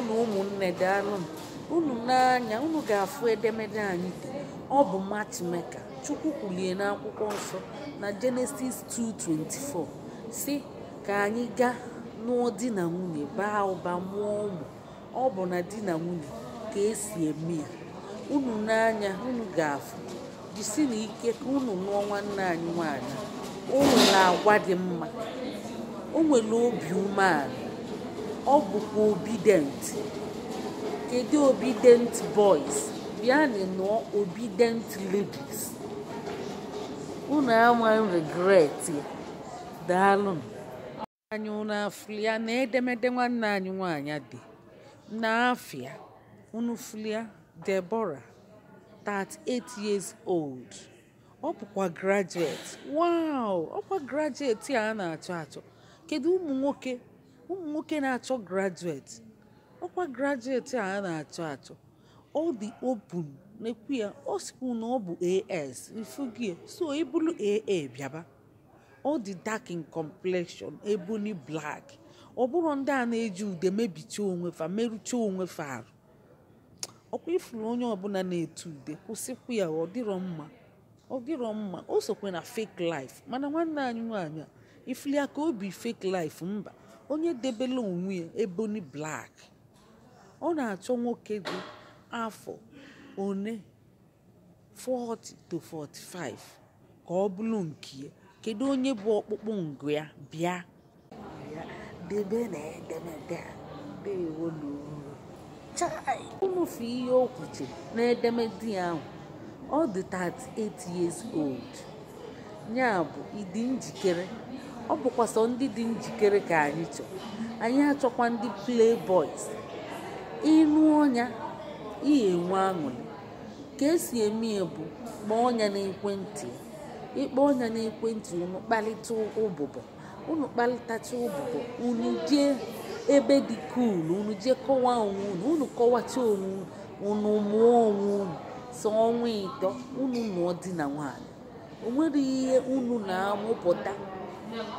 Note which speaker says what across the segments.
Speaker 1: Na ụmụnne, daalụnụ. Unu n'anya, unu ga-afụ edemede anyị dị. Ọ bụ matchmaker. Chukwu kwulie n'akwụkwọ nsọ na Genesis 2:24 si ka anyị gaa nụọ di na nwunye, baa ụba, mụọ ụmụ. Ọ bụ na di na nwunye ka esi eme ya. Unu n'anya, unu ga-afụ. Jisi na ike ka unu nụọ nwanne anyị nwaanyị. O nwere agwa dị mma, o nwere obi umeala, ọ bụkwa obedient. Kedu obedient boys? Bịanụ nụọ obedient ladies. Unu ama regret ya. Daalụnụ. Anyị unu afụlia na edemede nwanne anyị nwaanyị dị n'afịa? Unu fụlia? Deborah, 38 years old, ọ bụkwa graduate. Wow, ọkwa graduate a na-achọ achọ. Kedu ụmụ nwoke, ụmụ nwoke na-achọ graduate? Ọkwa graduate a na-achọ achọ. Ọ dị open na-ekwu ya. Ọ sịkwu na ọ bụ AS ifugie, so ibulu AA bịaba. Ọ dị dark in complexion, ebony black. Ọ bụrụ ndị a na-eji ude mebicha onwe fa, merụcha onwe fa arụ. Ọkwa ifuru onye ọbụla na-ete ude, kwụsịkwa ya. Ọ dịrọ mma, ọ dịrọ mma. O sokwe na fake life. Mana nwanne anyị nwaanyị a, ifulia ka obi fake life? Mba. Onye debela onwe ya ebony black. Ọ na-achọ nwoke dị afọ one 40 to 45 ka ọ bụrụ nke ya. Kedu onye bụ ọkpụkpụ ngụ ya? Bịa bịa debe na edemede a. Ndewo. Chai, unu fụ ihe o kwuche n'edemede ahụ? Ọ dị 38 years old. Ya bụ ịdị njikere. Ọ bụkwa sọ ndị dị njikere ka anyị chọrọ. Anyị achọkwa ndị playboys. Ịnụ ọnya, ihe enwe aṅụrị. Ka esi eme ya bụ kpọọ ọnya n'ekwentị. Ịkpọ ọnya n'ekwentị, unu kparịta ụbụbọ. Unu kparịtacha ụbụbọ, unu jee ebe dị cool, unu jee kọwaa onwe unu. Unu kọwacha onwe unu, unu mụọ onwe unu. So ọnwa 3, unu nụọ di na nwaanyị. O nwere ihe unu na-amụpụta.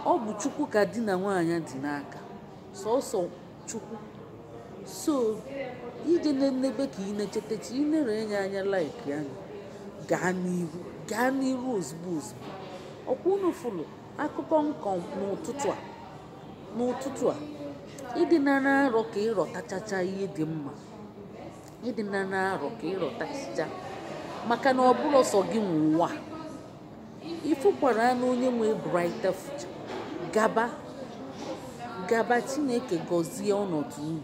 Speaker 1: Ọ bụ Chukwu ka di na nwaanyị dị n'aka, sọsọ Chukwu. So ije n'ebe ka ị na-echetachi ị nere enye anya, like anya, gaa n'iru, gaa n'iru ozugbo ozugbo. Ọkwa unu fụlụ akụkọ nkọ n'ụtụtụ a? N'ụtụtụ a, ịdị na na-arọ ka ịrọtachacha ihe dị mma. Ịdị na na-arọ ka ịrọtachacha, maka na ọ bụrụ sọ gị nwe ụwa. Ịfụkwara na onye nwe brighter future. Gaba gaba. Chineke gọzie ọnọdụ unu.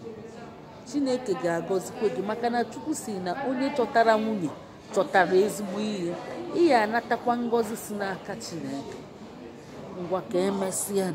Speaker 1: Chineke ga-agọzikwa gị, maka na Chukwu si na onye chọtara nwunye chọtara ezigbo ihe. Ị ya anatakwa ngọzi si n'aka Chineke. Ngwa, ka emesịa.